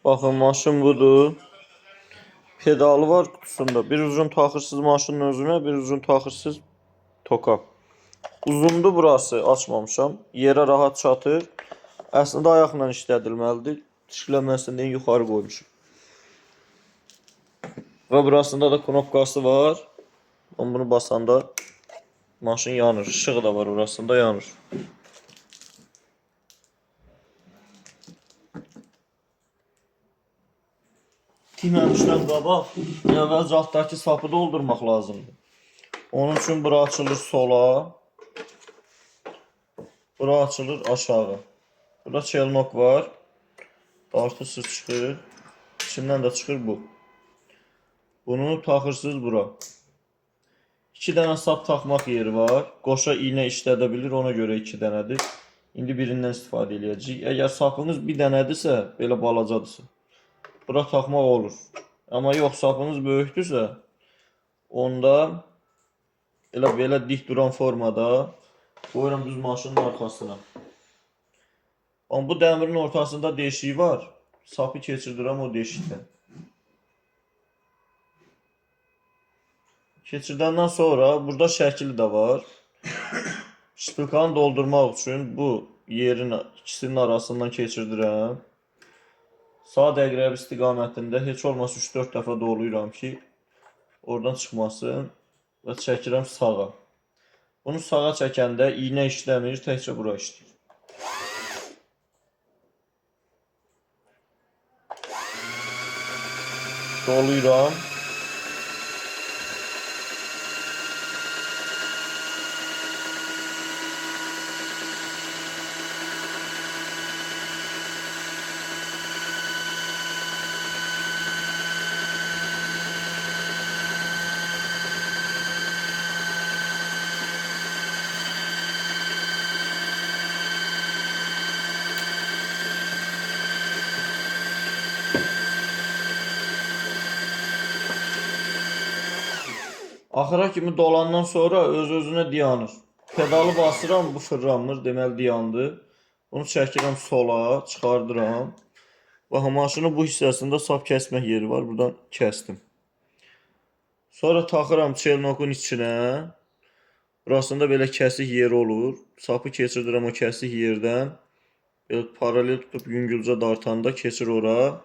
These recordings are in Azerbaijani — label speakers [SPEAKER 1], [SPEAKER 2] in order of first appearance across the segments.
[SPEAKER 1] Baxın, maşın budur. Pedalı var kutusunda. Bir ucunu taxırsınız maşının özünə, bir ucunu taxırsınız toka. Uzundur burası, açmamışam. Yerə rahat çatır. Əslində ayaqla işlədilməlidir. Dişlənməsin deyə yuxarı qoymuşum. Və burasında da knopkası var. Mən bunu basanda maşın yanır. İşığı da var orasında, yanır. Tikməmişdən qabaq əvvəlcə altdakı sapı doldurmaq lazımdır. Onun üçün bura açılır sola. Bura açılır aşağı. Burada çelnok var. Dartırsız çıxır. İçindən də çıxır bu. Bunu taxırsınız bura. 2 dənə sap taxmaq yeri var. Qoşa iynə işlədə bilir, ona görə 2 dənədir. İndi birindən istifadə eləyəcəyik. Əgər sapınız bir dənədirsə, belə balacadırsa, bura taxmaq olur. Amma yox, sapınız böyükdürsə, onda elə belə dik duran formada qoyuram düz maşının arxasına. Amma bu dəmirin ortasında deşiyi var. Sapı keçirdirəm o deşikdən. Keçirdəndən sonra burada şəkili də var. Şpilkanı doldurmaq üçün bu yerin ikisinin arasından keçirdirəm. Sağ əqrəb istiqamətində heç olmasa 3-4 dəfə doluyuram ki, oradan çıxmasın və çəkirəm sağa. Bunu sağa çəkəndə iynə işləmir, təkcə bura işləyir. Doluyuram. Axıra kimi dolandan sonra öz-özünə dayanır. Pedalı basıram, bu fırlanmır, deməli dayandı. Bunu çəkirəm sola, çıxardıram. Baxın, maşının bu hissəsində sap kəsmək yeri var. Buradan kəsdim. Sonra taxıram çelnokun içinə. Burasında belə kəsik yeri olur. Sapı keçirdirəm o kəsik yerdən. Belə paralel tutub yüngülcə dartanda keçir ora.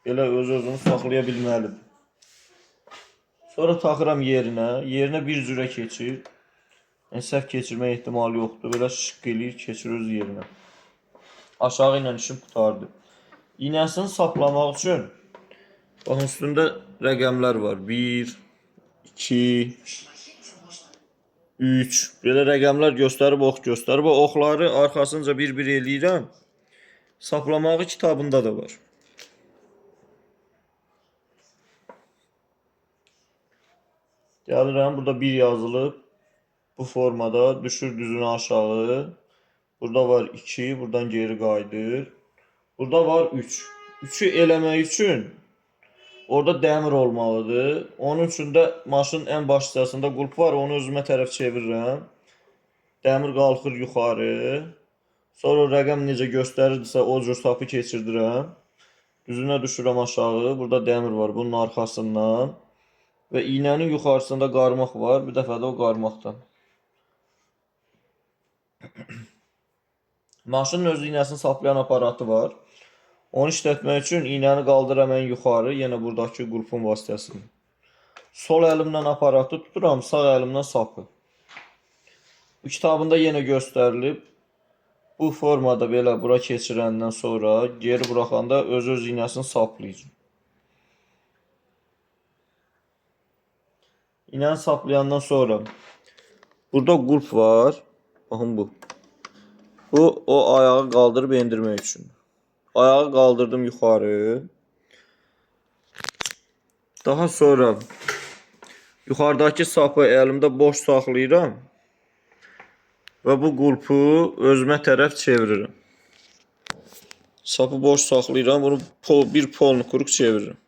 [SPEAKER 1] Belə öz-özünü saxlaya bilməlidir. Sonra taxıram yerinə. Yerinə bir cürə keçir. Yəni səhv keçirmə ehtimalı yoxdur. Belə şıqqı eləyir, keçir öz yerinə. Aşağı ilə işim qurtardı. İynəsini saplamaq üçün baxın üstündə rəqəmlər var. 1, 2, 3. Belə rəqəmlər göstərib, ox göstərib. O oxları arxasınca bir-bir eləyirəm. Saplamağı kitabında da var. Gəlirəm, burada 1 yazılıb. Bu formada düşür düzünü aşağı. Burada var 2, buradan geri qayıdır. Burada var 3. 3-ü eləmək üçün orada dəmir olmalıdır. Onun üçün də maşının ən baş hissəsində qulp var. Onu özümə tərəf çevirirəm. Dəmir qalxır yuxarı. Sonra o rəqəm necə göstərirdisə o cür sapı keçirdirəm. Düzünə düşürəm aşağı. Burada dəmir var bunun arxasından. Və iynənin yuxarısında qarmaq var. Bir dəfə də o qarmaqdan. Maşının öz iynəsini saplayan aparatı var. Onu işlətmək üçün iynəni qaldıram ən yuxarı, yenə buradakı qulpun vasitəsilə. Sol əlimlə aparatı tuturam, sağ əlimlə sapı. Bu kitabında yenə göstərilib. Bu formada belə bura keçirəndən sonra geri buraxanda öz iynəsini saplayır. İynəni saplayandan sonra burada qulp var. Baxın bu. Bu o ayağı qaldırıb endirmək üçün. Ayağı qaldırdım yuxarı. Daha sonra yuxarıdakı sapı əlimdə boş saxlayıram və bu qulpu özümə tərəf çevirirəm. Sapı boş saxlayıram, bunu bir polnu quruq çevirirəm.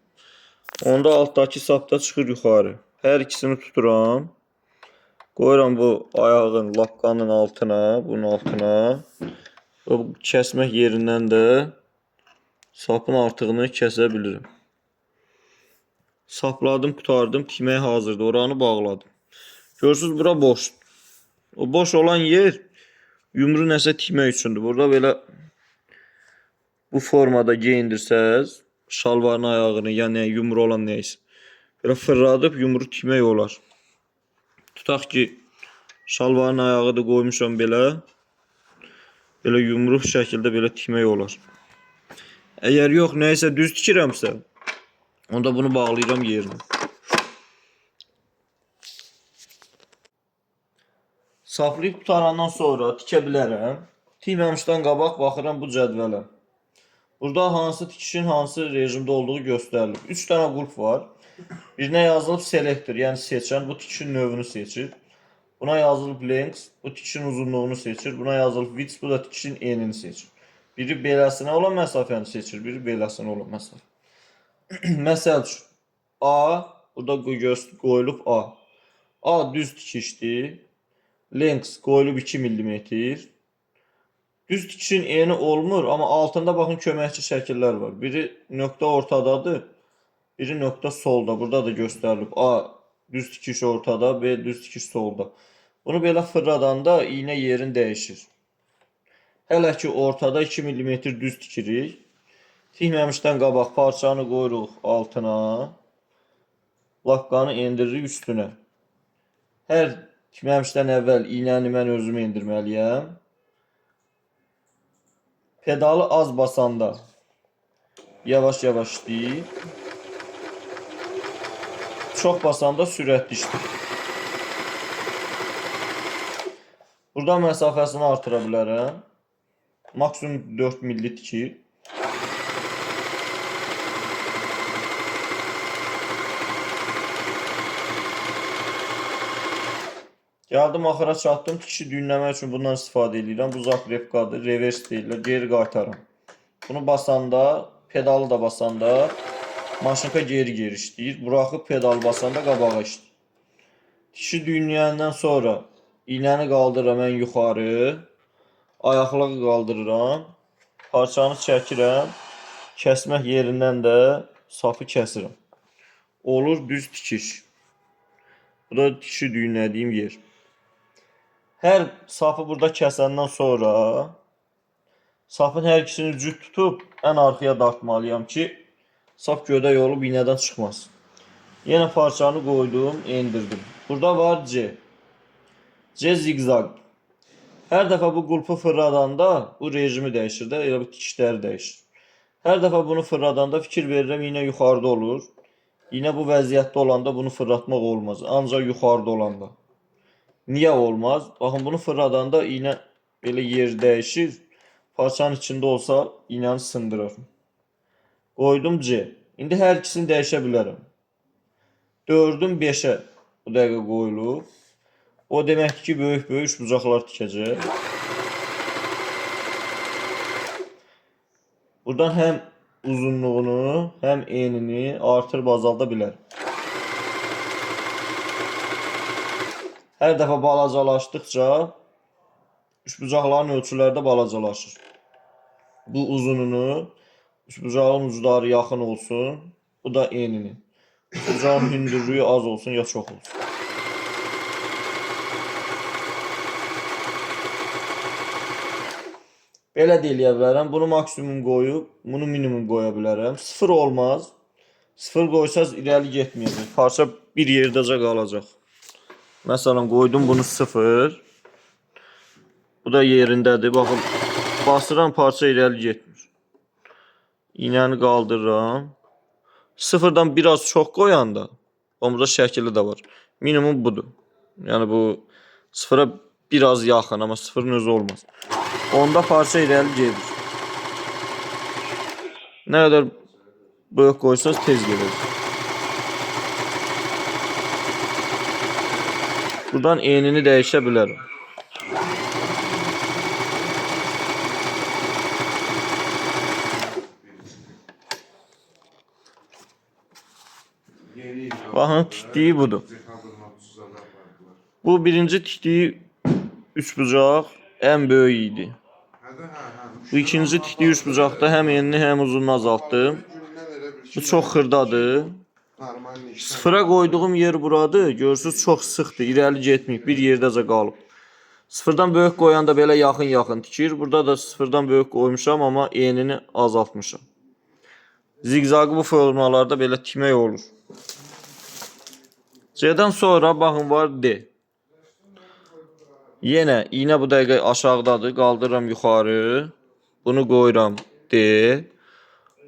[SPEAKER 1] Onda altdakı sap da çıxır yuxarı. Hər ikisini tuturam. Qoyuram bu ayağın, lapqanın altına, bunun altına. Və bu kəsmək yerindən də Sapın artığını kəsə bilirəm. Sapladım, qurtardım, tikməyə hazırdır. Oranı bağladım. Görürsünüz, bura boşdur. O boş olan yer yumru nəsə tikmək üçündür. Burada belə bu formada geyindirsəz, şalvarın ayağını, ya nə yumru olan nəysə, belə fırladıb yumru tikmək olar. Tutaq ki, şalvarın ayağı da qoymuşam belə. Belə yumruq şəkildə belə tikmək olar. Əgər yox, nəyisə düz tikirəmsə, onda bunu bağlayıram yerinə. Saplayıb qutarandan sonra tikə bilərəm. Tikməmişdən qabaq baxıram bu cədvələ. Burada hansı tikişin hansı rejimdə olduğu göstərilir. 3 dənə qulp var. Birinə yazılıb selector, yəni seçən, bu tikişin növünü seçir. Buna yazılıb length, bu tikişin uzunluğunu seçir. Buna yazılıb width, bu da tikişin enini seçir. Biri beləsinə olan məsafəni seçir, biri beləsinə olan məsafə. Məsəl üçün, A, burada qoyulub A. A düz tikişdir. Length qoyulub 2 mm. Düz tikişin eni olmur, amma altında baxın köməkçi şəkillər var. Biri nöqtə ortadadır, biri nöqtə solda. Burada da göstərilib. A düz tikiş ortada, B düz tikiş solda. Bunu belə fırladanda iynə yerini dəyişir. Hələ ki ortada 2 mm düz tikirik. Tikməmişdən qabaq parçanı qoyuruq altına. Lapqanı endiririk üstünə. Hər tikməmişdən əvvəl iynəni mən özüm endirməliyəm. Pedalı az basanda yavaş-yavaş işləyir. Çox basanda sürətli işləyir. Buradan məsafəsini artıra bilərəm. Maksimum 4 milli tikir. Gəldim axıra çatdım. Tikişi düyünləmək üçün bundan istifadə edirəm. Bu zakrepkadır, revers deyirlər, geri qaytarım. Bunu basanda, pedalı da basanda maşınka geri-geri işləyir. Buraxıb pedalı basanda qabağa işləyir. Tikişi düyünləyəndən sonra iynəni qaldırıram ən yuxarı, ayaqlığı qaldırıram, parçanı çəkirəm, kəsmək yerindən də sapı kəsirəm. Olur düz tikiş. Bu da tikişi düyünlədiyim yer. Hər sapı burada kəsəndən sonra sapın hər ikisini cüt tutub ən arxaya dartmalıyam ki, sap gödək olub iynədən çıxmasın. Yenə parçanı qoydum, endirdim. Burada var C. C zigzag. Hər dəfə bu qulpu fırladanda bu rejimi dəyişir də, elə bu tikişləri dəyişir. Hər dəfə bunu fırladanda fikir verirəm, iynə yuxarıda olur. İynə bu vəziyyətdə olanda bunu fırlatmaq olmaz. Ancaq yuxarıda olanda. Niyə olmaz? Baxın, bunu fırladanda iynə belə yer dəyişir. Parçanın içində olsa iynəni sındırar. Qoydum C. İndi hər ikisini dəyişə bilərəm. 4-ün 5-ə bu dəqiqə qoyulub. O deməkdir ki, böyük-böyük üçbucaqlar tikəcək. Buradan həm uzunluğunu, həm enini artırıb azalda bilərəm. Hər dəfə balacalaşdıqca üçbucaqların ölçüləri də balacalaşır. Bu uzununu, üçbucağın ucları yaxın olsun, bu da enini. Üçbucağın hündürlüyü az olsun ya çox olsun. Belə də eləyə bilərəm. Bunu maksimum qoyub, bunu minimum qoya bilərəm. 0 olmaz. 0 qoysaz irəli getməyəcək. Parça bir yerdəcə qalacaq. Məsələn, qoydum bunu 0. Bu da yerindədir. Baxın, basıram, parça irəli getmir. İynəni qaldırıram. 0-dan biraz çox qoyanda, bax, burada şəkili də var. Minimum budur. Yəni bu 0-a biraz yaxın, amma 0-ın özü olmaz. Onda parça irəli gedir. Nə qədər böyük qoysanız tez gedəcək. Buradan enini dəyişə bilərəm. Baxın, tikdiyi budur. Bu birinci tikdiyi üçbucaq ən böyük idi. Bu ikinci tikdiyi üçbucaqda həm enini, həm uzununu azaltdım. Bu çox xırdadır. Sıfıra qoyduğum yer buradır. Görürsüz, çox sıxdır. İrəli getməyib, bir yerdəcə qalıb. Sıfırdan böyük qoyanda belə yaxın-yaxın tikir. Burada da sıfırdan böyük qoymuşam, amma enini azaltmışam. Zigzaqı bu formalarda belə tikmək olur. C-dən sonra baxın var D. Yenə iynə bu dəqiqə aşağıdadır. Qaldırıram yuxarı. Bunu qoyuram D.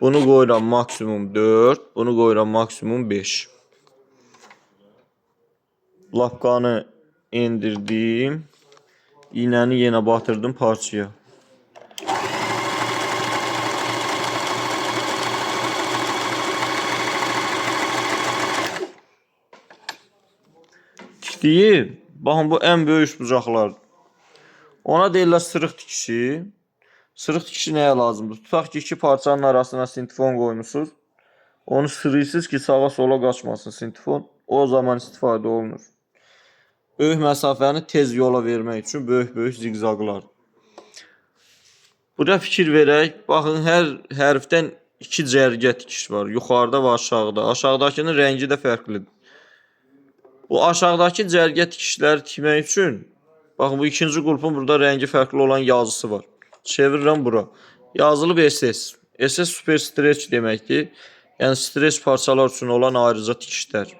[SPEAKER 1] Bunu qoyuram maksimum 4. Bunu qoyuram maksimum 5. Lapqanı endirdim. İynəni yenə batırdım parçaya. Tikdiyi, baxın bu ən böyük üçbucaqlardır. Ona deyirlər sırıq tikişi. Sırıq tikişi nəyə lazımdır? Tutaq ki, iki parçanın arasına sintifon qoymuşsunuz. Onu sırırsınız ki, sağa sola qaçmasın sintifon. O zaman istifadə olunur. Böyük məsafəni tez yola vermək üçün böyük-böyük ziqzaqlar. Burada fikir verək. Baxın, hər hərfdən iki cərgə tikiş var. Yuxarıda və aşağıda. Aşağıdakının rəngi də fərqlidir. Bu aşağıdakı cərgə tikişləri tikmək üçün, baxın bu ikinci qrupun burada rəngi fərqli olan yazısı var. Çevirirəm bura. Yazılıb SS. SS super stretch deməkdir. Yəni streç parçalar üçün olan ayrıca tikişlər.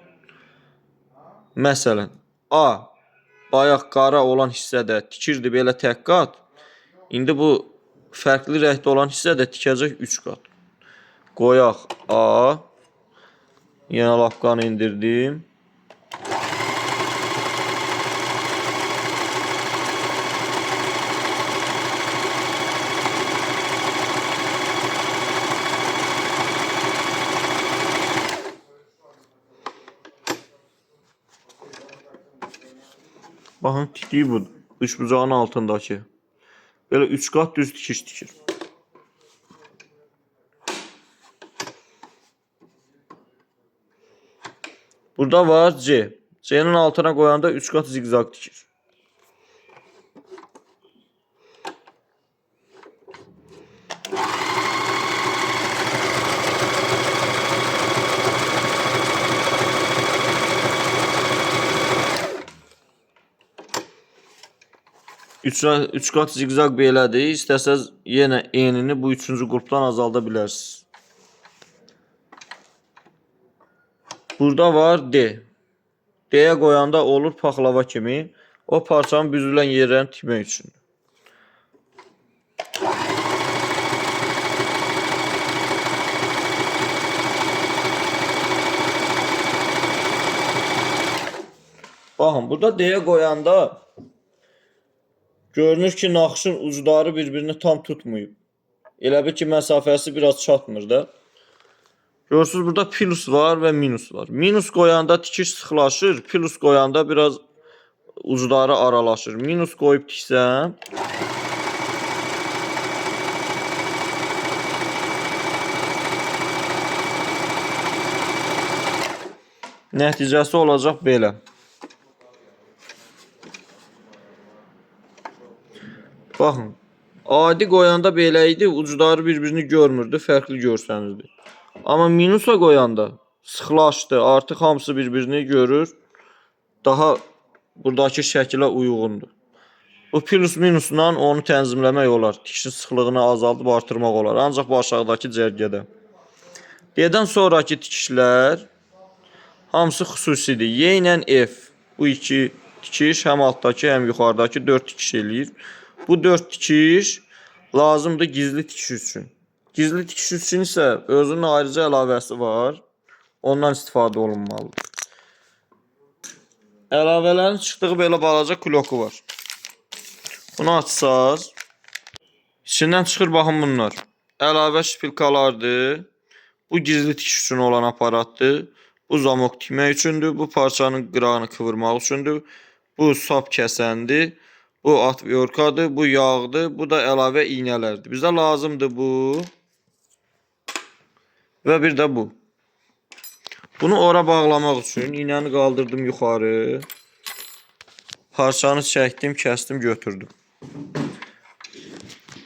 [SPEAKER 1] Məsələn, A bayaq qara olan hissədə tikirdi belə tək qat. İndi bu fərqli rəngdə olan hissədə tikəcək 3 qat. Qoyaq A. Yenə lapqanı indirdim. Baxın tikdiyi budur. Üçbucağın altındakı. Belə 3 qat düz tikiş tikir. Burada var C. C-nin altına qoyanda 3 qat ziqzaq tikir. Üç qat ziqzaq belədir. İstəsəz yenə enini bu üçüncü qrupdan azalda bilərsiniz. Burada var D. D-yə qoyanda olur paxlava kimi. O parçanın büzülən yerlərini tikmək üçün. Baxın, burada D-yə qoyanda görünür ki, naxışın ucları bir-birini tam tutmayıb. Elə bil ki, məsafəsi biraz çatmır da. Görürsünüz, burada plus var və minus var. Minus qoyanda tikiş sıxlaşır, plus qoyanda biraz ucları aralaşır. Minus qoyub tiksəm, nəticəsi olacaq belə. Baxın, adi qoyanda belə idi, ucları bir-birini görmürdü, fərqli görsənirdi. Amma minusa qoyanda sıxlaşdı, artıq hamısı bir-birini görür, daha buradakı şəkilə uyğundur. Bu plus minusla onu tənzimləmək olar, tikişin sıxlığını azaldıb artırmaq olar, ancaq bu aşağıdakı cərgədə. D-dən sonraki tikişlər hamısı xüsusidir. Y ilə F, bu iki tikiş həm altdakı, həm yuxarıdakı 4 tikiş eləyir. Bu 4 tikiş lazımdır gizli tikiş üçün. Gizli tikiş üçün isə özünün ayrıca əlavəsi var. Ondan istifadə olunmalıdır. Əlavələrin çıxdığı belə balaca kloku var. Bunu açsaz, içindən çıxır baxın bunlar. Əlavə şpilkalardır. Bu gizli tikiş üçün olan aparatdır. Bu zamok tikmək üçündür. Bu parçanın qırağını kıvırmaq üçündür. Bu sap kəsəndir. Bu atviyorkadır, bu yağdır, bu da əlavə iynələrdir. Bizə lazımdır bu və bir də bu. Bunu ora bağlamaq üçün iynəni qaldırdım yuxarı. Parçanı çəkdim, kəsdim, götürdüm.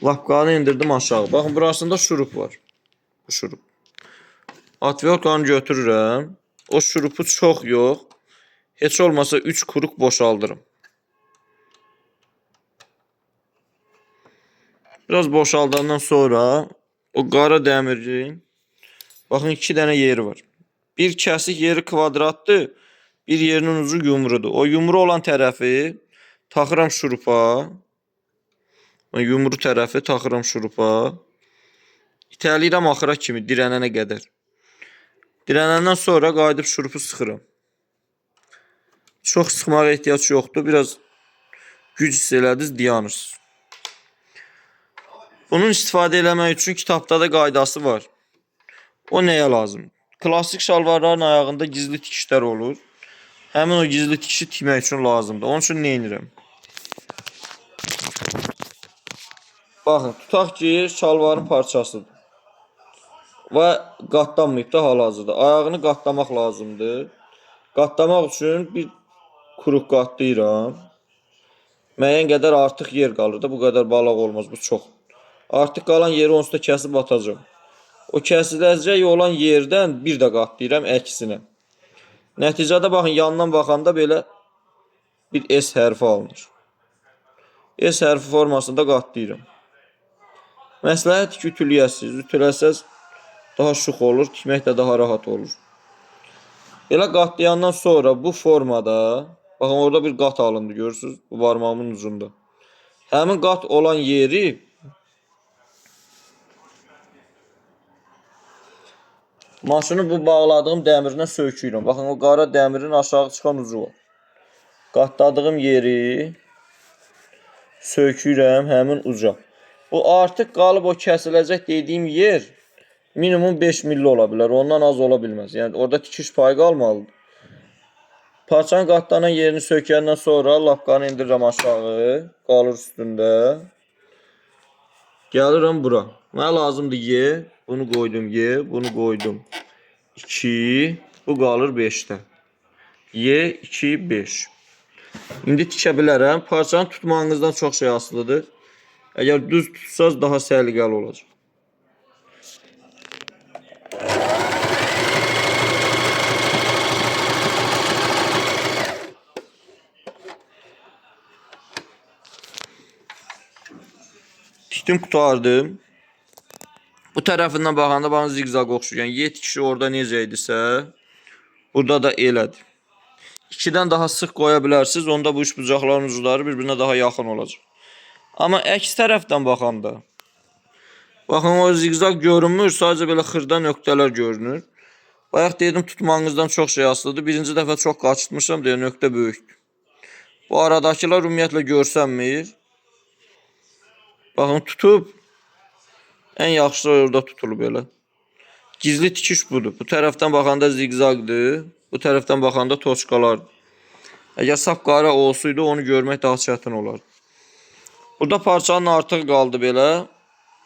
[SPEAKER 1] Lapqanı indirdim aşağı. Baxın, burasında şurup var. Bu şurup. Atviyorkanı götürürəm. O şurupu çox yox. Heç olmasa 3 kuruq boşaldırım. Biraz boşaldandan sonra o qara dəmirin, baxın, 2 dənə yeri var. Bir kəsik yeri kvadratdır, bir yerinin ucu yumrudur. O yumru olan tərəfi taxıram şurupa. O yumru tərəfi taxıram şurupa. İtələyirəm axıra kimi, dirənənə qədər. Dirənəndən sonra qayıdıb şurupu sıxıram. Çox sıxmağa ehtiyac yoxdur. Biraz güc hiss elədiniz, dayanırsınız. Bunun istifadə eləmək üçün kitabda da qaydası var. O nəyə lazımdır? Klassik şalvarların ayağında gizli tikişlər olur. Həmin o gizli tikişi tikmək üçün lazımdır. Onun üçün nə edirəm? Baxın, tutaq ki, şalvarın parçasıdır. Və qatlanmayıb da hal-hazırda. Ayağını qatlamaq lazımdır. Qatlamaq üçün bir kuruq qatlayıram. Müəyyən qədər artıq yer qalır da. Bu qədər balaq olmaz, bu çox. Artıq qalan yeri onsuz da kəsib atacağam. O kəsiləcək olan yerdən bir də qatlayıram əksinə. Nəticədə baxın, yandan baxanda belə bir S hərfi alınır. S hərfi formasında qatlayıram. Məsləhət ki, ütüləyəsiniz. Ütüləsəz daha şux olur, tikmək də daha rahat olur. Belə qatlayandan sonra bu formada, baxın orada bir qat alındı, görürsünüz, bu barmağımın ucunda. Həmin qat olan yeri maşını bu bağladığım dəmirinə söyküyürəm. Baxın, o qara dəmirin aşağı çıxan ucu var. Qatladığım yeri söyküyürəm həmin uca. Bu artıq qalıb o kəsiləcək dediyim yer minimum 5 milli ola bilər. Ondan az ola bilməz. Yəni orada tikiş payı qalmalıdır. Parçanın qatlanan yerini söykəndən sonra lapqanı indirirəm aşağı. Qalır üstündə. Gəlirəm bura. Mənə lazımdır Y. Bunu qoydum Y. Bunu qoydum 2. Bu qalır 5-də. Y 2 5. İndi tikə bilərəm. Parçanı tutmağınızdan çox şey asılıdır. Əgər düz tutsaz daha səliqəli olacaq. Tikdim, qurtardım. Bu tərəfindən baxanda baxın zigzaq oxşuyur. Yəni Y tikişi orada necə idisə, burada da elədir. 2-dən daha sıx qoya bilərsiniz. Onda bu üçbucaqların ucları bir-birinə daha yaxın olacaq. Amma əks tərəfdən baxanda, baxın o zigzaq görünmür, sadəcə belə xırda nöqtələr görünür. Bayaq dedim tutmağınızdan çox şey asılıdır. Birinci dəfə çox qaçırtmışam deyə nöqtə böyükdür. Bu aradakılar ümumiyyətlə görsənmir. Baxın tutub, ən yaxşısı orada tutulub elə. Gizli tikiş budur. Bu tərəfdən baxanda zigzaqdır, bu tərəfdən baxanda toçkalardır. Əgər sap qara olsaydı onu görmək daha çətin olardı. Burada parçanın artığı qaldı belə.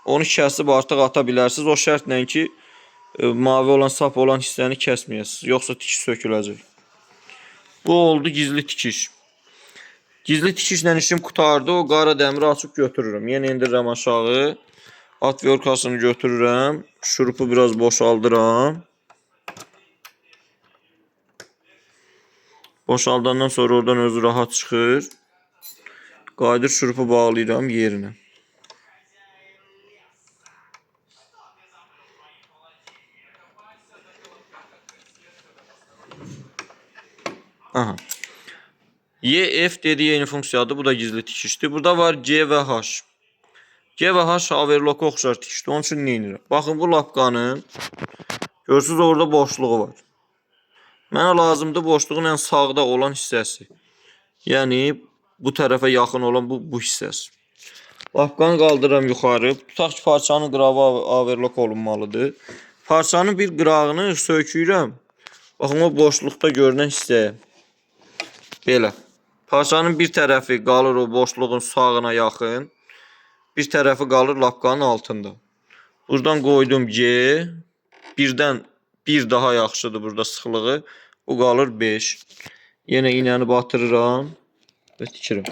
[SPEAKER 1] Onu kəsib artıq ata bilərsiniz. O şərtlə ki, mavi olan, sap olan hissəni kəsməyəsiniz. Yoxsa tikiş söküləcək. Bu oldu gizli tikiş. Gizli tikişlə işim qurtardı. O qara dəmiri açıb götürürüm. Yenə indirirəm aşağı. Atviyorkasını götürürəm. Şurupu biraz boşaldıram. Boşaldandan sonra oradan özü rahat çıxır. Qayıdır şurupu bağlayıram yerinə. Aha. Y, F dediyi eyni funksiyadır. Bu da gizli tikişdir. Burada var G və H. G və H overlocka oxşar tikişdir. Onun üçün nə edirəm? Baxın bu lapqanın görürsünüz orada boşluğu var. Mənə lazımdır boşluğun ən sağda olan hissəsi. Yəni bu tərəfə yaxın olan bu hissəsi. Lapqanı qaldıram yuxarı. Tutaq ki, parçanın qırağı overlock olunmalıdır. Parçanın bir qırağını söyküyürəm. Baxın o boşluqda görünən hissəyə. Belə. Parçanın bir tərəfi qalır o boşluğun sağına yaxın. Bir tərəfi qalır lapqanın altında. Buradan qoydum G. Birdən bir daha yaxşıdır burada sıxlığı. Bu qalır 5. Yenə iynəni batırıram və tikirəm.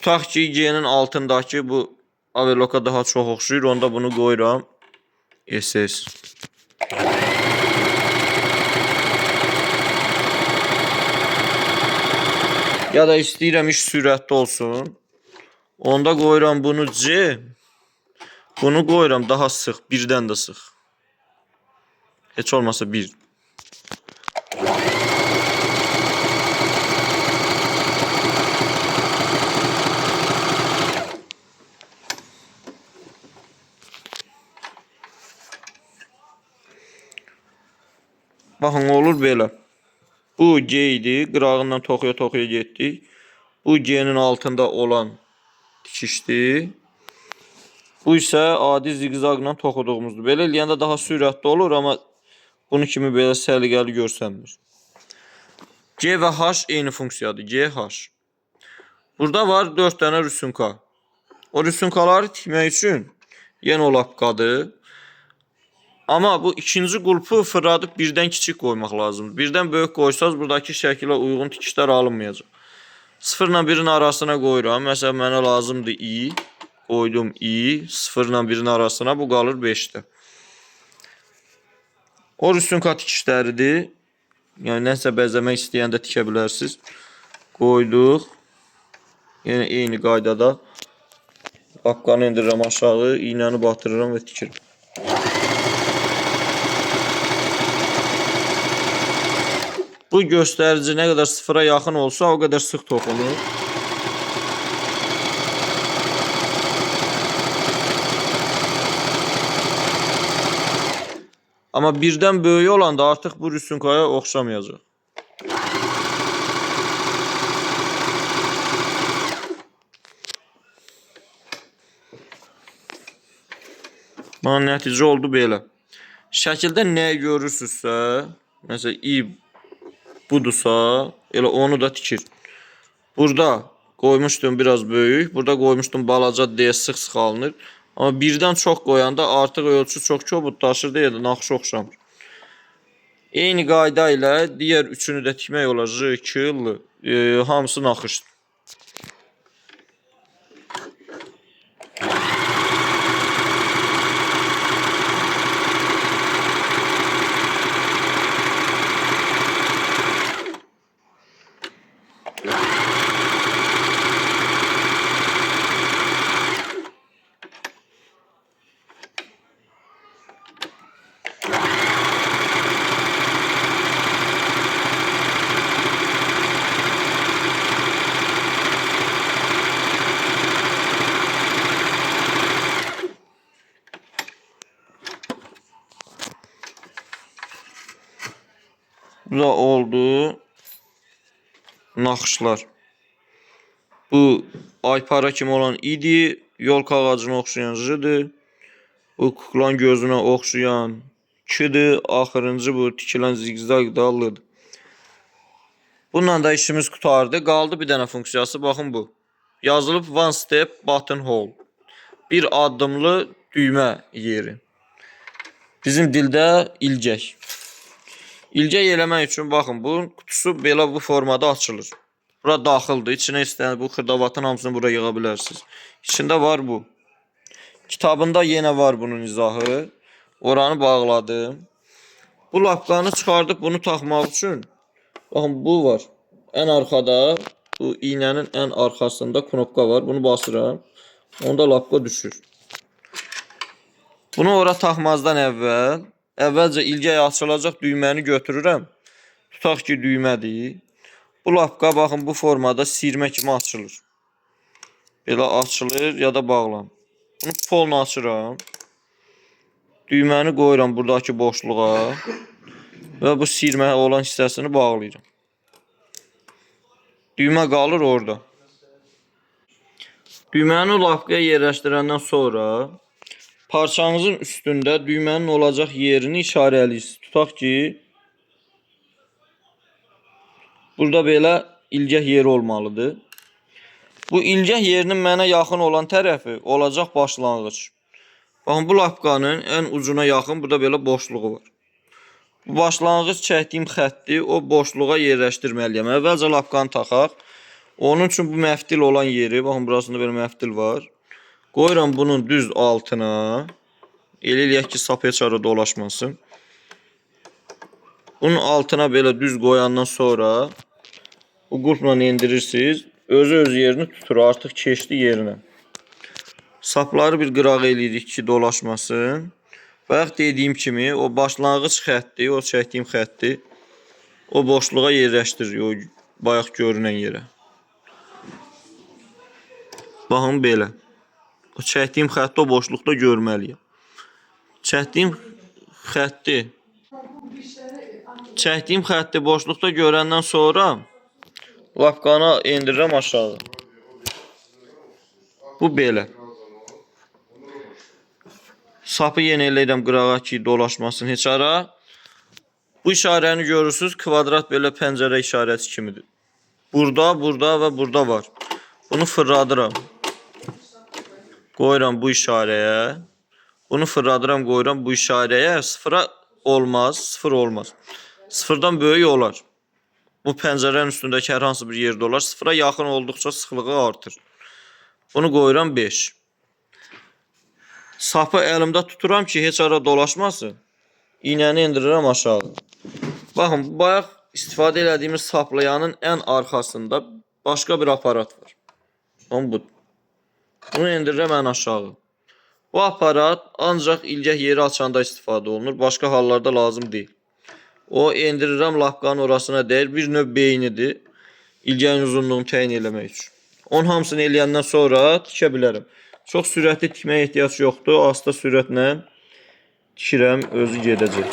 [SPEAKER 1] Tutaq ki, G-nin altındakı bu overlocka daha çox oxşuyur. Onda bunu qoyuram SS. Ya da istəyirəm iş sürətli olsun. Onda qoyuram bunu C. Bunu qoyuram daha sıx, birdən də sıx. Heç olmasa bir. Baxın, olur belə. Bu G idi. Qırağından toxuya-toxuya getdik. Bu G-nin altında olan tikişdir. Bu isə adi ziqzaqla toxuduğumuzdur. Belə eləyəndə daha sürətli olur, amma bunu kimi belə səliqəli görsənmir. G və H eyni funksiyadır. G, H. Burada var 4 dənə rüsunka. O rüsunkaları tikmək üçün yenə o lapqadır. Amma bu ikinci qulpu fırladıb birdən kiçik qoymaq lazımdır. Birdən böyük qoysaz buradakı şəkilə uyğun tikişlər alınmayacaq. 0 ilə 1-in arasına qoyuram. Məsələn, mənə lazımdır i. Qoydum i. 0 ilə 1-in arasına bu qalır 5-də. O rüsunka tikişləridir. Yəni nəsə bəzəmək istəyəndə tikə bilərsiniz. Qoyduq. Yenə eyni qaydada lapqanı endirirəm aşağı, iynəni batırıram və tikirəm. Bu göstərici nə qədər sıfıra yaxın olsa, o qədər sıx toxunur. Amma birdən böyük olanda artıq bu rüsunkaya oxşamayacaq. Bana nəticə oldu belə. Şəkildə nə görürsünüzsə, məsələn i budursa, elə onu da tikir. Burada qoymuşdum biraz böyük, burada qoymuşdum balaca deyə sıx-sıx alınır. Amma birdən çox qoyanda artıq ölçü çox kobudlaşır deyə də naxışa oxşamır. Eyni qayda ilə digər üçünü də tikmək olar. J, K, L. Hamısı naxışdır. Bu da oldu naxışlar. Bu aypara kimi olan idi, yolka ağacına oxşayan J-dir. Bu kuklan gözünə oxşayan K-dir. Axırıncı bu tikilən zigzag da L-dir. Bununla da işimiz qurtardı. Qaldı bir dənə funksiyası. Baxın bu. Yazılıb one step button hole. Bir addımlı düymə yeri. Bizim dildə ilgək. İlgək eləmək üçün baxın bu qutusu belə bu formada açılır. Bura daxildir. İçinə istəyən bu xırdavatın hamısını bura yığa bilərsiniz. İçində var bu. Kitabında yenə var bunun izahı. Oranı bağladım. Bu lapqanı çıxardıb bunu taxmaq üçün baxın bu var. Ən arxada bu iynənin ən arxasında knopka var. Bunu basıram. Onda lapqa düşür. Bunu ora taxmazdan əvvəl əvvəlcə ilgək açılacaq düyməni götürürəm. Tutaq ki, düymədir. Bu lapqa baxın bu formada sirmə kimi açılır. Belə açılır ya da bağlanır. Bunu polnu açıram. Düyməni qoyuram buradakı boşluğa və bu sirmə olan hissəsini bağlayıram. Düymə qalır orada. Düyməni lapqaya yerləşdirəndən sonra parçanızın üstündə düymənin olacaq yerini işarələyirsiniz. Tutaq ki, burada belə ilgək yeri olmalıdır. Bu ilgək yerinin mənə yaxın olan tərəfi olacaq başlanğıc. Baxın, bu lapqanın ən ucuna yaxın burada belə boşluğu var. Bu başlanğıc çəkdiyim xətti o boşluğa yerləşdirməliyəm. Əvvəlcə lapqanı taxaq. Onun üçün bu məftil olan yeri, baxın burasında belə məftil var. Qoyuram bunun düz altına. Elə eləyək ki, sap heç hara dolaşmasın. Bunun altına belə düz qoyandan sonra bu qulpla endirirsiniz. Özü öz yerini tutur, artıq keçdi yerinə. Sapları bir qırağa eləyirik ki, dolaşmasın. Bayaq dediyim kimi o başlanğıc xətti, o çəkdiyim xətti o boşluğa yerləşdiririk, o bayaq görünən yerə. Baxın belə. O çəkdiyim xətti o boşluqda görməliyəm. Çəkdiyim xətti boşluqda görəndən sonra lapqanı endirirəm aşağı. Bu belə. Sapı yenə eləyirəm qırağa ki, dolaşmasın heç ara. Bu işarəni görürsünüz, kvadrat belə pəncərə işarəsi kimidir. Burada, burada və burada var. Bunu fırladıram. Qoyuram bu işarəyə. Bunu fırladıram, qoyuram bu işarəyə. Sıfıra olmaz, sıfır olmaz. Sıfırdan böyük olar. Bu pəncərənin üstündəki hər hansı bir yerdə olar. Sıfıra yaxın olduqca sıxlığı artır. Bunu qoyuram 5. Sapı əlimdə tuturam ki, heç ara dolaşmasın. İynəni endirirəm aşağı. Baxın, bayaq istifadə elədiyimiz saplayanın ən arxasında başqa bir aparat var. Onun budur. Bunu endirirəm ən aşağı. Bu aparat ancaq ilgək yeri açanda istifadə olunur. Başqa hallarda lazım deyil. O endirirəm lapqanın orasına dəyir. Bir növ beynidir. İlgəyin uzunluğunu təyin eləmək üçün. Onun hamısını eləyəndən sonra tikə bilərəm. Çox sürətli tikməyə ehtiyac yoxdur. Asta sürətlə tikirəm, özü gedəcək.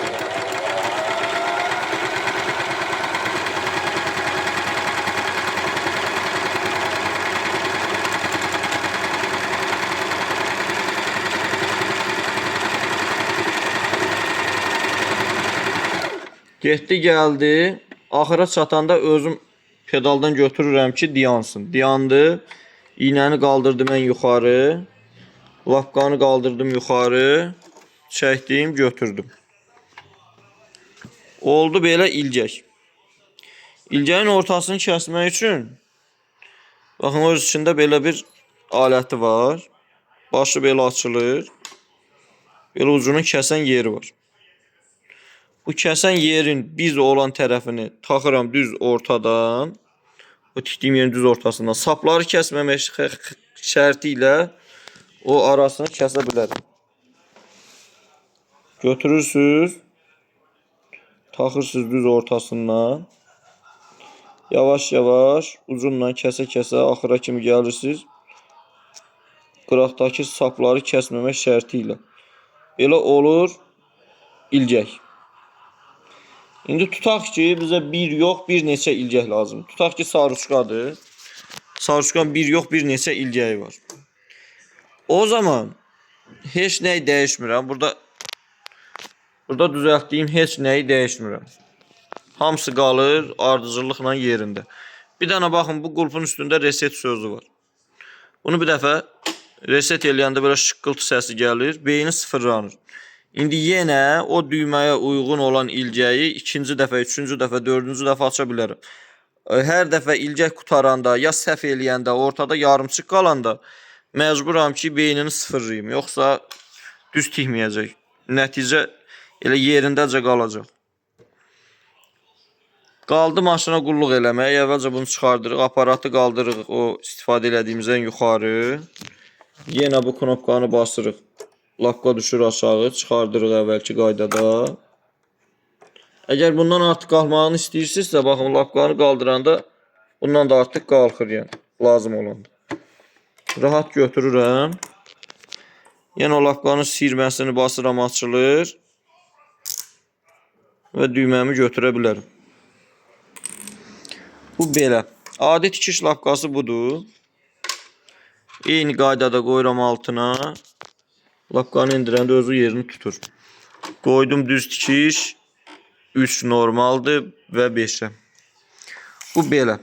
[SPEAKER 1] Getdi, gəldi. Axıra çatanda özüm pedaldan götürürəm ki, dayansın. Dayandı. İynəni qaldırdım ən yuxarı. Lapqanı qaldırdım yuxarı. Çəkdim, götürdüm. Oldu belə ilgək. İlgəyin ortasını kəsmək üçün baxın, öz içində belə bir aləti var. Başı belə açılır. Belə ucunun kəsən yeri var. Bu kəsən yerin biz olan tərəfini taxıram düz ortadan. Bu tikdiyim yerin düz ortasından. Sapları kəsməmək şərti ilə o arasını kəsə bilərəm. Götürürsünüz. Taxırsınız düz ortasından. Yavaş yavaş ucunla kəsə-kəsə axıra kimi gəlirsiniz. Qıraqdakı sapları kəsməmək şərti ilə. Belə olur ilgək. İndi tutaq ki, bizə bir yox, bir neçə ilgək lazımdır. Tutaq ki, sarıçqadır. Sarıçqanın bir yox, bir neçə ilgəyi var. O zaman heç nəyi dəyişmirəm. Burada düzəltdiyim heç nəyi dəyişmirəm. Hamısı qalır ardıcıllıqla yerində. Bir dənə baxın, bu qulpun üstündə reset sözü var. Bunu bir dəfə reset eləyəndə belə şıqqıltı səsi gəlir, beyni sıfırlanır. İndi yenə o düyməyə uyğun olan ilgəyi ikinci dəfə, üçüncü dəfə, dördüncü dəfə aça bilərəm. Hər dəfə ilgək qutaranda, ya səhv eləyəndə, ortada yarımçıq qalanda məcburam ki, beynini sıfırlayım. Yoxsa düz tikməyəcək. Nəticə elə yerindəcə qalacaq. Qaldı maşına qulluq eləmək. Əvvəlcə bunu çıxardırıq, aparatı qaldırırıq o istifadə elədiyimizdən yuxarı. Yenə bu knopkanı basırıq. Lapqa düşür aşağı, çıxardırıq əvvəlki qaydada. Əgər bundan artıq qalxmağını istəyirsinizsə, baxın, lapqanı qaldıranda bundan da artıq qalxır, yəni, lazım olanda. Rahat götürürəm. Yenə o lapqanın siyirməsini basıram, açılır və düyməmi götürə bilərəm. Bu belə. Adi tikiş lapqası budur. Eyni qaydada qoyuram altına. Lapqanı endirəndə özü yerini tutur. Qoydum düz tikiş. 3 normaldır və 5-ə. Bu belə.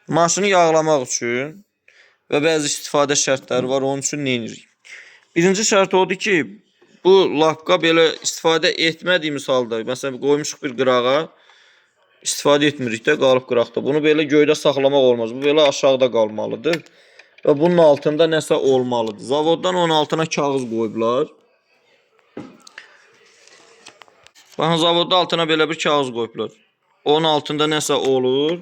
[SPEAKER 1] Maşını yağlamaq üçün və bəzi istifadə şərtləri var. Onun üçün nə edirik? Birinci şərt odur ki, bu lapqa belə istifadə etmədiyimiz halda, məsələn, qoymuşuq bir qırağa, İstifadə etmirik də, qalıb qıraqda. Bunu belə göydə saxlamaq olmaz. Bu belə aşağıda qalmalıdır. Və bunun altında nəsə olmalıdır. Zavoddan onun altına kağız qoyublar. Baxın, zavodda altına belə bir kağız qoyublar. Onun altında nəsə olur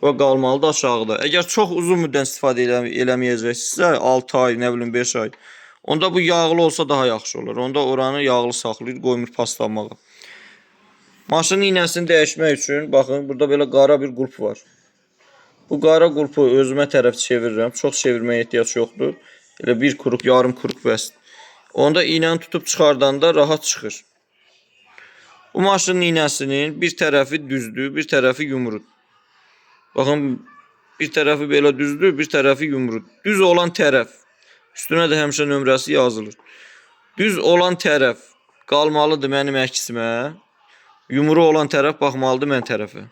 [SPEAKER 1] və qalmalıdır aşağıda. Əgər çox uzun müddət istifadə eləməyəcəksinizsə, 6 ay, nə bilim 5 ay, onda bu yağlı olsa daha yaxşı olar. Onda oranı yağlı saxlayır, qoymur paslanmağa. Maşının iynəsini dəyişmək üçün, baxın, burada belə qara bir qulp var. Bu qara qulpu özümə tərəf çevirirəm. Çox çevirməyə ehtiyac yoxdur. Elə bir kuruq, yarım kuruq bəsdir. Onda iynəni tutub çıxardanda rahat çıxır. Bu maşının iynəsinin bir tərəfi düzdür, bir tərəfi yumrudur. Baxın, bir tərəfi belə düzdür, bir tərəfi yumrudur. Düz olan tərəf, üstünə də həmişə nömrəsi yazılır. Düz olan tərəf qalmalıdır mənim əksimə. Yumru olan tərəf baxmalıdır mən tərəfə.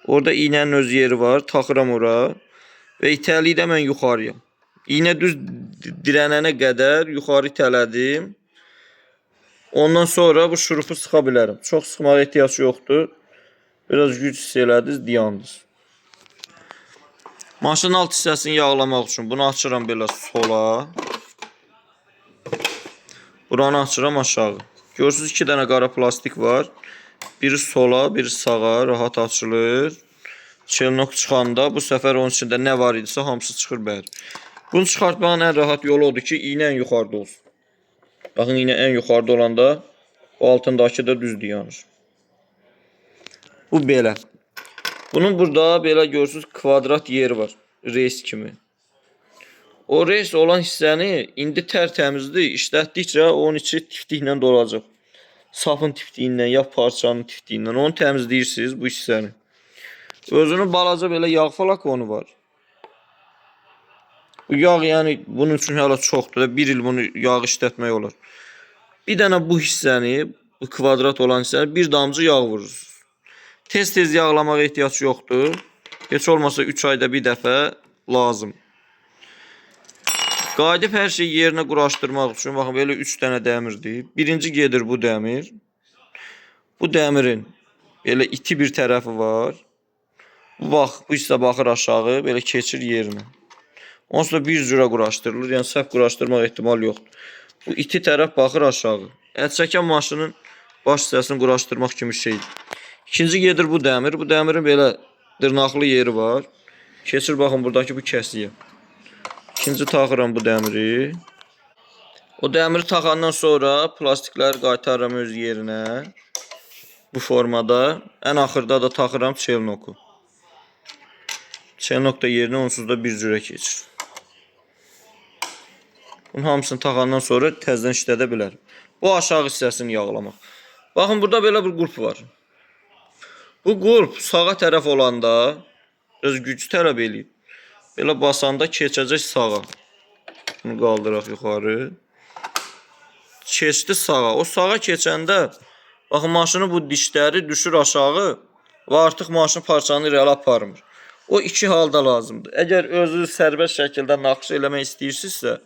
[SPEAKER 1] Orada iynənin öz yeri var, taxıram ora və itəliyirəm mən yuxarıya. İynə düz dirənənə qədər yuxarı itələdim. Ondan sonra bu şurupu sıxa bilərəm. Çox sıxmağa ehtiyac yoxdur. Biraz güc hiss elədiniz, dayandınız. Maşının alt hissəsini yağlamaq üçün bunu açıram belə sola. Buranı açıram aşağı. Görürsünüz 2 dənə qara plastik var. Biri sola, biri sağa rahat açılır. Çelnok çıxanda bu səfər onun içində nə var idisə hamısı çıxır bəri. Bunu çıxartmağın ən rahat yolu odur ki, iynə ən yuxarıda olsun. Baxın, iynə ən yuxarıda olanda o altındakı da düz dayanır. Bu belə. Bunun burada belə görürsünüz kvadrat yeri var. Reys kimi. O reys olan hissəni indi tərtəmizdir. İşlətdikcə onun içi tiftiklə dolacaq. Safın tiftiyindən ya parçanın tiftiyindən onu təmizləyirsiniz bu hissəni. Özünün balaca belə yağ flakonu var. Bu yağ yəni bunun üçün hələ çoxdur da, bir il bunu yağ işlətmək olar. Bir dənə bu hissəni, bu kvadrat olan hissəni bir damcı yağ vurursunuz. Tez-tez yağlamağa ehtiyac yoxdur. Heç olmasa 3 ayda bir dəfə lazım. Qayıdıb hər şeyi yerinə quraşdırmaq üçün, baxın belə 3 dənə dəmirdir. Birinci gedir bu dəmir. Bu dəmirin belə iti bir tərəfi var. Bu bax, bu hissə baxır aşağı, belə keçir yerinə. Onsuz da bir cürə quraşdırılır, yəni səhv quraşdırmaq ehtimal yoxdur. Bu iti tərəf baxır aşağı. Əl çəkən maşının baş hissəsini quraşdırmaq kimi şeydir. İkinci gedir bu dəmir. Bu dəmirin belə dırnaqlı yeri var. Keçir baxın buradakı bu kəsiyə. İkinci taxıram bu dəmiri. O dəmiri taxandan sonra plastikləri qaytarıram öz yerinə. Bu formada. Ən axırda da taxıram çelnoku. Çelnok da yerinə onsuz da bir cürə keçir. Bunun hamısını taxandan sonra təzədən işlədə bilərəm. Bu aşağı hissəsini yağlamaq. Baxın burada belə bir qulp var. Bu qulp sağa tərəf olanda öz güc tələb eləyir. Belə basanda keçəcək sağa. Bunu qaldıraq yuxarı. Keçdi sağa. O sağa keçəndə baxın maşının bu dişləri düşür aşağı və artıq maşın parçanı irəli aparmır. O iki halda lazımdır. Əgər özünüz sərbəst şəkildə naxış eləmək istəyirsinizsə,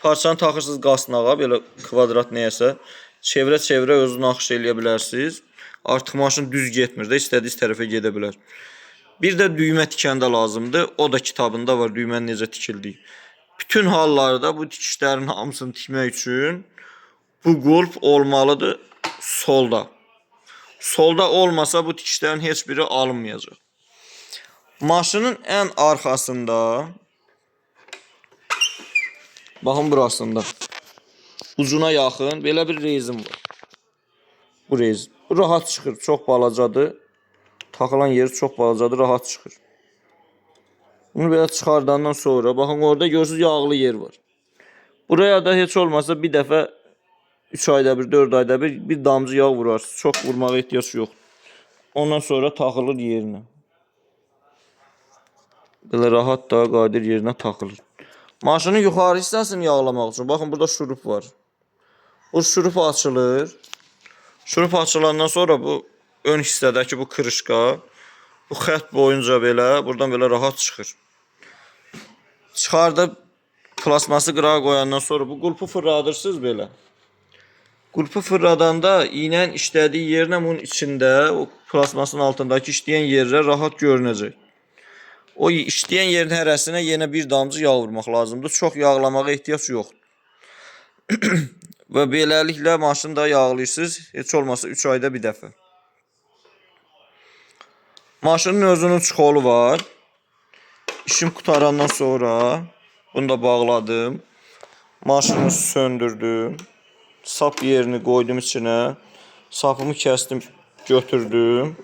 [SPEAKER 1] parçanı taxırsınız qasnağa, belə kvadrat nəyəsə, çevirə-çevirə özünüz naxış eləyə bilərsiniz. Artıq maşın düz getmir də, istədiyiniz tərəfə gedə bilər. Bir də düymə tikəndə lazımdır. O da kitabında var düymənin necə tikildiyi. Bütün hallarda bu tikişlərin hamısını tikmək üçün bu qulp olmalıdır solda. Solda olmasa bu tikişlərin heç biri alınmayacaq. Maşının ən arxasında, baxın burasında, ucuna yaxın belə bir rezin var. Bu rezin. Bu rahat çıxır, çox balacadır. Taxılan yeri çox balacadır, rahat çıxır. Bunu belə çıxardandan sonra, baxın orada görürsünüz yağlı yer var. Buraya da heç olmasa bir dəfə 3 ayda bir, 4 ayda bir damcı yağ vurarsınız. Çox vurmağa ehtiyac yoxdur. Ondan sonra taxılır yerinə. Belə rahat da qayıdır yerinə taxılır. Maşının yuxarı hissəsini yağlamaq üçün, baxın burada şurup var. Bu şurup açılır. Şurup açılandan sonra bu ön hissədəki bu kırışqa bu xətt boyunca belə buradan belə rahat çıxır. Çıxardıb plasması qırağa qoyandan sonra bu qulpu fırladırsınız belə. Qulpu fırladanda iynənin işlədiyi yerlə bunun içində, o plasmasın altındakı işləyən yerlər rahat görünəcək. O işləyən yerin hərəsinə yenə bir damcı yağ vurmaq lazımdır. Çox yağlamağa ehtiyac yoxdur. Və beləliklə maşını da yağlayırsınız. Heç olmasa 3 ayda bir dəfə. Maşının özünün çuxolu var. İşim qutarandan sonra bunu da bağladım. Maşını söndürdüm. Sap yerini qoydum içinə. Sapımı kəsdim, götürdüm.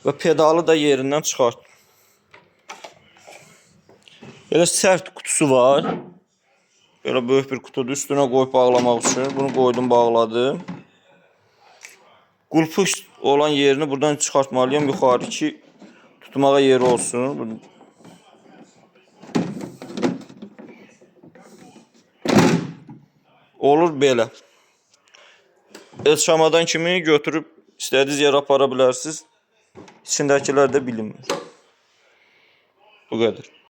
[SPEAKER 1] Və pedalı da yerindən çıxartdım. Belə sərt qutusu var. Belə böyük bir qutudur. Üstünə qoyub bağlamaq üçün. Bunu qoydum, bağladım. Qulpu olan yerini buradan çıxartmalıyam yuxarı ki tutmağa yeri olsun. Olur belə. El çamadan kimi götürüb istədiyiniz yerə apara bilərsiniz. İçindəkilər də bilinmir. Bu qədər.